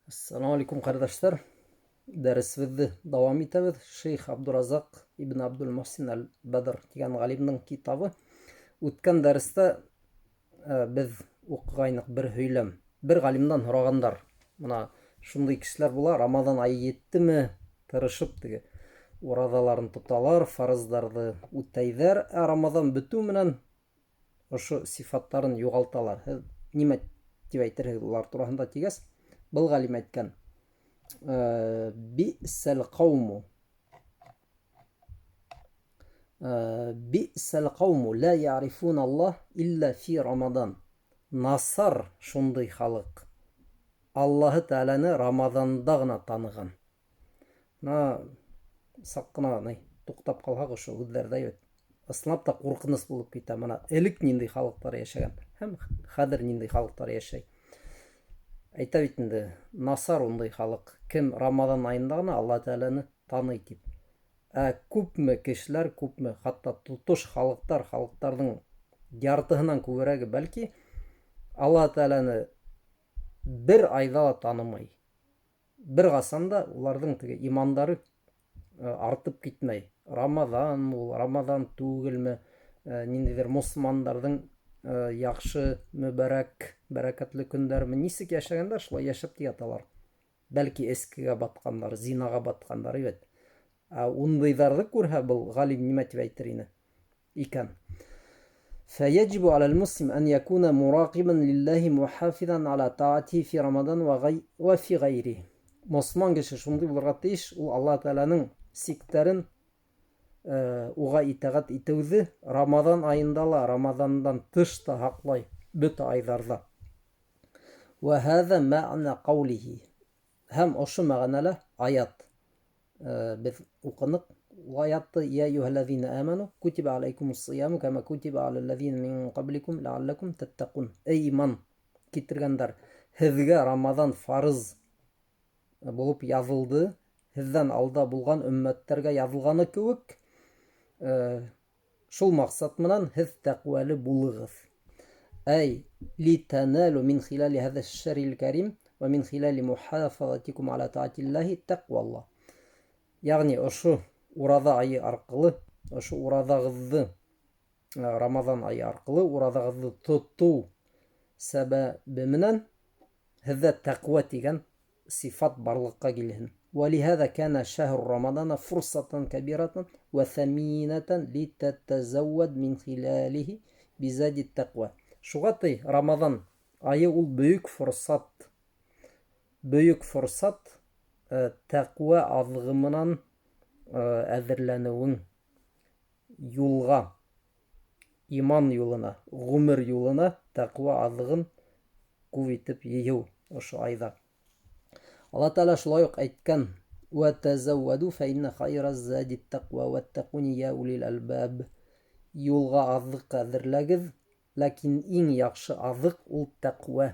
Ассаламу алейкум, ҡәрҙәштәр. Дәресебеҙҙе дауам итәбеҙ. Шейх Абдуразаҡ ибн Абдул Мухсин әл-Бәдр тигән ғалимдың китабы. Үткән дәрестә беҙ уҡығайныҡ бер һөйләм. Бер ғалимдан һорағандар. Мына шундай кешеләр була, Рамаҙан айы еттеме, тырышып теге ураҙаларын тоталар, фарыздарҙы үтәйҙәр, ә Рамаҙан бөтөү менән ошо сифаттарын юғалталар. Һеҙ нимә тип әйтерһегеҙ улар тураһында тигәс, был ғалим әйткән: "Би'сәл ҡауму би'сәл ҡауму ла яърифун Аллаһ илля фи Рамадан". Насар шундай халыҡ. Аллаһы Тәғәләне Рамаҙанда ғына таныған. Мына саҡ ҡына ни туҡтап ҡалһаҡ ошо һүҙҙәрҙә бит. Ысынлап та ҡурҡыныс булып китә. Мына элек ниндәй халыҡтар йәшәгән һәм хәҙер ниндәй халыҡтар йәшәй. Әйтә бит инде, насар ундай халыҡ, кем Рамаҙан айында ғына Алла Тәғәләне таный тип. Ә күпме кешеләр, күпме, хатта тотош халыҡтар, халыҡтарҙың яртыһынан күберәге бәлки Алла Тәғәләне бер айҙа ла танымай. Бер ҡасан да уларҙың теге имандары артып китмәй. Рамаҙанмы ул, Рамаҙан түгелме, ниндәйҙер мосолмандарҙың яҡшы, мөбәрәк, бәрәкәтле көндәрме, нисек йәшәгәндәр, шулай йәшәп тә яталар. Бәлки эскегә батҡандар, зинаға батҡандар бит. Ә ундайҙарҙы күрһә, был ғалим нимә тип әйтер ине икән? فيجب على المسلم أن يكون مراقبا لله محافظا على طاعته في رمضان وفي غيره. Мосолман кеше шундай булырға тейеш, ул Аллаһ Тәғәләнең сиктәрен уға итәғәт итеүҙе Рамаҙан айында ла, Рамаҙандан тыш та һаҡлай, бөтә айҙарҙа. وهذا معنى قوله. Һәм ошо мәғәнәлә аят. Беҙ уҡыныҡ ул аятты: "يا أيها الذين آمنوا كتب عليكم الصيام كما كتب على الذين من قبلكم لعلكم تتقون". Эй, иман килтергәндәр, һеҙгә Рамаҙан фарыз булып яҙылды, һеҙҙән алда булған өммәттәргә яҙылғаны кеүек, шул маҡсат менән һеҙ тәҡүәле булығыҙ. أي لتنالوا من خلال هذا الشهر الكريم ومن خلال محافظتكم على طاعة الله تقوى الله. Йәғни ошо ураҙа айы арҡылы, ошо ураҙағыҙҙы, Рамаҙан айы арҡылы ураҙағыҙҙы тотоу сәбәбе менән һеҙҙә тәҡүә тигән сифат барлыҡҡа килһен. ولهذا كان شهر رمضان فرصة كبيرة وثمينة لتتزود من خلاله بزاد التقوى. Шуға ти Рамаҙан айы ул бөйөк форсат. Бөйөк форсат тәҡүә аҙығы менән әҙерләнеүең юлға, иман юлына, ғүмер юлына тәҡүә аҙығын күп итеп йыйыу ошо айҙа. Алла Тәғәлә шулай уҡ әйткән: "وتزودوا فإن خير الزاد التقوى واتقون يا أولي الألباب". Юлға аҙыҡ әҙерләгеҙ, ләкин иң яҡшы аҙыҡ ул тәҡүә.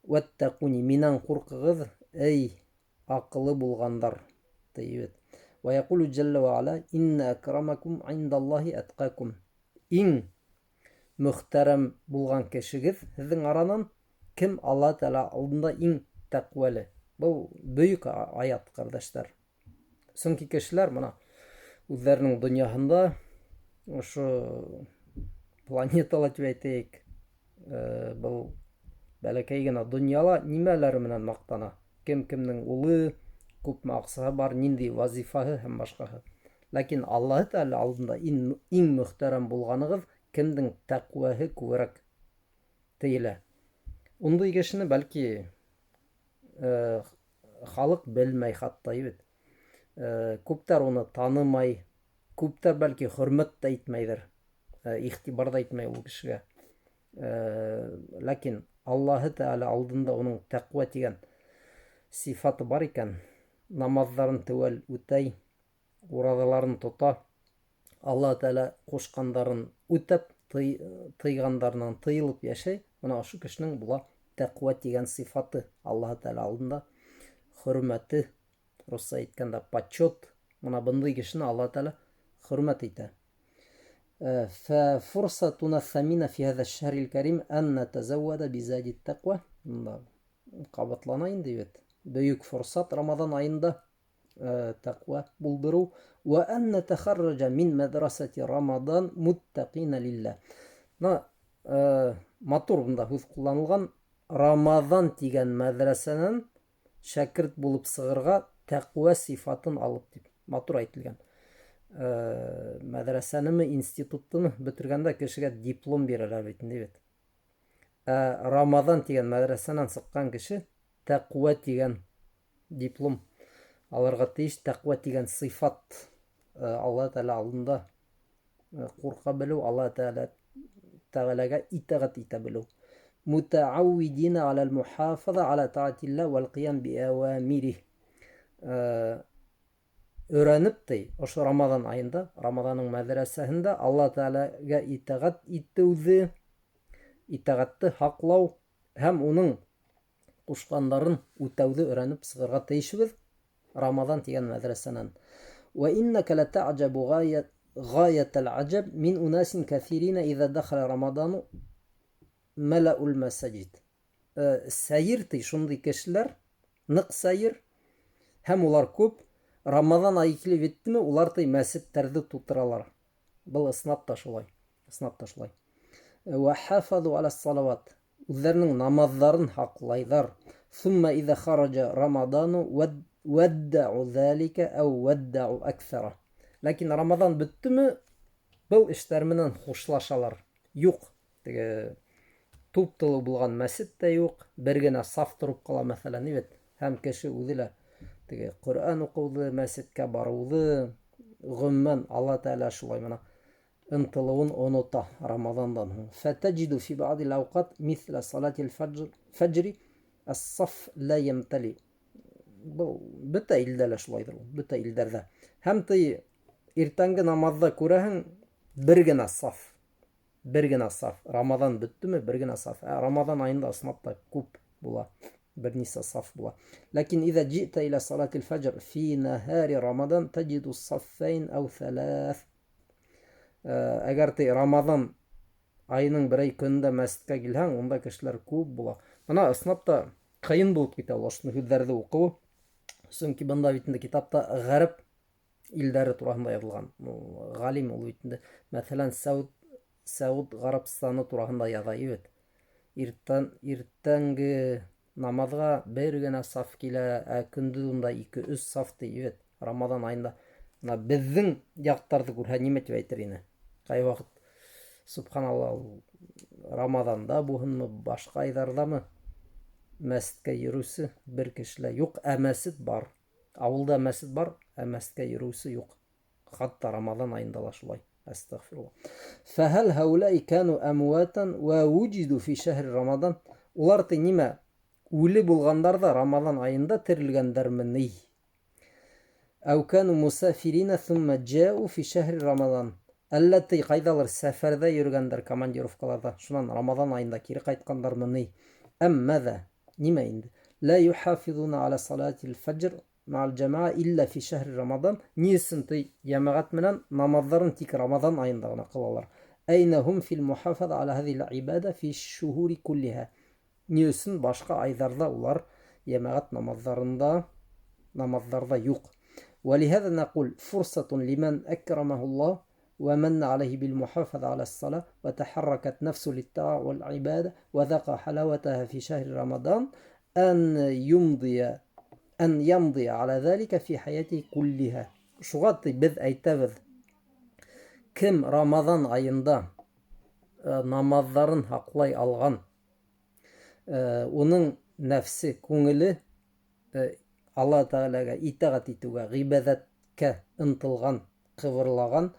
واتقون, минән ҡурҡығыҙ, эй аҡылы булғандар, ти бит. ويقول جل وعلا: إن أكرمكم عند الله أتقاكم. Иң мөхтәрәм булған кешегеҙ һеҙҙең аранан кем Алла Тәғәлә алдында иң тәҡүәле. Был бөйөк аят, ҡәрҙәштәр. Сөнки кешеләр мына үҙҙәренең донъяһында, ошо планетала тип әйтәйек, был бәләкәй генә донъяла нимәләре менән маҡтана? Кем кемдең улы, күпме аҡсаһы бар, ниндәй вазифаһы һәм башҡаһы. Ләкин Аллаһы Тәғәлә алдында иң мөхтәрәм булғанығыҙ кемдең тәҡүәһе күберәк тейелә. Ундай кешене бәлки халыҡ белмәй хатта бит. Күптәр уны танымай, күптәр бәлки хөрмәт тә итмәйҙер, иғтибар ҙа итмәй ул кешегә. Ләкин Аллаһы Тәғәлә алдында уның тәҡүә тигән сифаты бар икән, намаҙҙарын теүәл үтәй, ураҙаларын тота, Аллаһы Тәғәлә ҡушҡандарын үтәп, тыйғандарынан тыйылып йәшәй, мына ошо кешенең була тәҡүә тигән сифаты Аллаһы Тәғәлә алдында хөрмәте, русса әйткәндә почет, мына бындай кешене Аллаһы Тәғәлә хөрмәт итә. ففرصتنا الثمينة في هذا الشهر الكريم أن نتزود بزاد التقوى. Ҡабатлана инде бит. Бөйөк форсат Рамаҙан айында тәҡүә булдырыу. Вә ән нәтәхәррәҗә мин мәдрәсәти Рамадан муттәҡинә лилләһ. Бына матур бында һүҙ ҡулланылған. Рамаҙан тигән мәҙрәсәнән шәкерт булып сығырға тәҡүә сифатын алып тип матур әйтелгән. Мәҙрәсәнеме, институттымы бөтөргәндә кешегә диплом бирәләр бит инде бит. Ә Рамаҙан тигән мәҙрәсәнән сыҡҡан кеше тәҡүә тигән диплом алырға тейеш, тәҡүә тигән сифат, Алла Тәғәлә алдында ҡурҡа белеү, Алла Тәғәләгә итәғәт итә белеү. Мутаавидина аля мухафаза аля таатилла вәл кыям би әвамирих. Өйрәнеп ти, ошо Рамаҙан айында, Рамаҙанның мәҙрәсәһендә Алла Тәғәләгә итәғәт итеүҙе, итәғәтте һаҡлау һәм уның ҡушҡандарын үтәүҙе өйрәнеп сығырға тейешбеҙ Рамаҙан тигән мәҙрәсәнән. Вә иннәкә ләтәғҗәбу ғаятәл ғәҗәб мин унасин кәҫиринә иҙа дахала Рамадану мәләул мәсаҗид. Сәйер ти, шундай кешеләр, ныҡ сәйер, һәм улар күп. Рамаҙан айы килеп еттеме, улар ти мәсеттәрҙе тутыралар. Был ысынлап та шулай. Ысынлап та шулай. Вә хафазу аля салават. Үҙҙәренең намаҙҙарын һаҡлайҙар. Сумма иҙа хараҗа Рамадану вәддәу залика ау вәддәу аксара. Ләкин Рамаҙан бөттөмө, был эштәр менән хушлашалар. Юҡ, теге туп-тулы булған мәсет тә юҡ, бер генә саф тороп ҡала, мәҫәлән, бит. Һәм кеше үҙе лә теге Ҡөрьән уҡыуҙы, мәсеткә барыуҙы, ғөмүмән Алла Тәғәлә шулай мына ынтылыуын онота Рамаҙандан һуң. Фәтәҗиду фи баъдил ауҡат миҫлә салатил фәҗри ас-саф ла ямтали. Был бөтә илдә лә шулайҙыр ул, бөтә илдәрҙә. Һәм ти иртәнге намаҙҙа күрәһең бер генә саф. Бер генә саф. Рамаҙан бөттөмө, бер генә саф. Ә Рамаҙан айында ысынлап та күп була. Бер нисә саф була. Ләкин иҙа җи'та иля салатил фәҗр фи наһари Рамадан таҗиду саффайн ау thalath. Әгәр ти Рамаҙан айының берәй көнөндә мәсеткә килһәң, унда кешеләр күп була. Бына ысынлап та ҡыйын булып китә ул ошо һүҙҙәрҙе уҡыуы. Сөнки бында бит инде китапта ғәрәп илдәре тураһында яҙылған. Ғалим ул бит инде, мәҫәлән, Сәүд Ғәрәбстаны тураһында яҙа бит. Иртәнге намаҙға бер генә саф килә, ә көндөҙ унда 2-3 саф ти бит. Рамаҙан айында. Бына беҙҙең яҡтарҙы күрһә нимә тип әйтер ине? Ҡай ваҡыт, субханалла, ул Рамаҙанда булһынмы, башҡа айҙарҙамы, мәсеткә йөрөүсе бер кеше лә юҡ, ә мәсет бар. Ауылда мәсет бар, ә мәсеткә йөрөүсе юҡ. Хатта Рамаҙан айында ла шулай. Әстәғфирулла. Фәһәл һәүләй кану әмватан вә вуҗиду фи шәһри Рамадан. Улар ти нимә? Үле булғандар ҙа Рамаҙан айында терелгәндәрме ни? Әү кану мусафирина thumma джау фи шәһри Рамадан. Әллә ти ҡайҙалыр сәфәрҙә йөрөгәндәр, командировкаларҙа, шунан Рамаҙан айында кире ҡайтҡандармы ни? Әммә ҙә, нимә инде? Ла юхафизуна аля салатил фәҗр ма'ал джамаа илля фи шәһри Рамадан. Ни өсөн ти йәмәғәт менән намаҙҙарын тик Рамаҙан айында ғына ҡылалар? Әйнә һум фил мухафаза аля һәҙиһил ибада фи шуһури куллиһа. Ни өсөн башҡа айҙарҙа улар йәмәғәт намаҙҙарҙа юҡ? Вәлиһәҙә нәҡул фурсатун лимән әкрамаһуллаһ ومن عليه بالمحافظة على الصلاة وتحركت نفسه للطاعة والعبادة وذاق حلاوتها في شهر رمضان أن يمضي على ذلك في حياته كلها. Шуға беҙ әйтәбеҙ, кем Рамаҙан айында намаҙҙарын һаҡлай алған, уның нәфсе, күңеле Алла Тәғәләгә итәғәт итеүгә, ғибәҙәткә ынтылған, ҡыбырлаған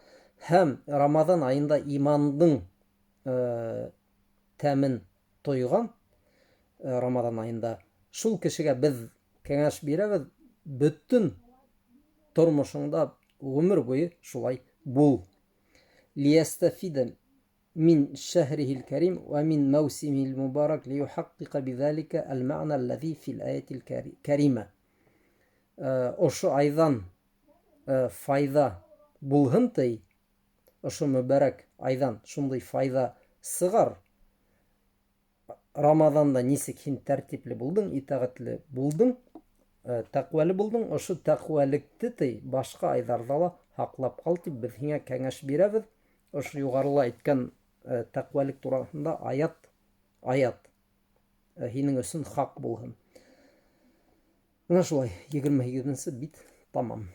һәм Рамаҙан айында имандың тәмен тойған Рамаҙан айында, шул кешегә беҙ кәңәш бирәбеҙ, бөтөн тормошоңда ғүмер буйы шулай бул. Лиястафида мин шәһрихил кәрим вә мин мәүсимихил мубарак лиюхаққиқа бидәлика әл-мәғнә аллази фил аятил кәрима. Ошо айҙан файҙа булһын ти, ошо мөбәрәк айҙан шундай файҙа сығар. Рамаҙанда нисек һин тәртипле булдың, итәғәтле булдың, тәҡүәле булдың, ошо тәҡүәлекте ти башҡа айҙарҙа ла һаҡлап ҡал тип беҙ һиңә кәңәш бирәбеҙ. Ошо юғарыла әйткән тәҡүәлек тураһында аят, аят һинең өсөн хаҡ булһын. Менә шулай, 28-нсе бит тамам.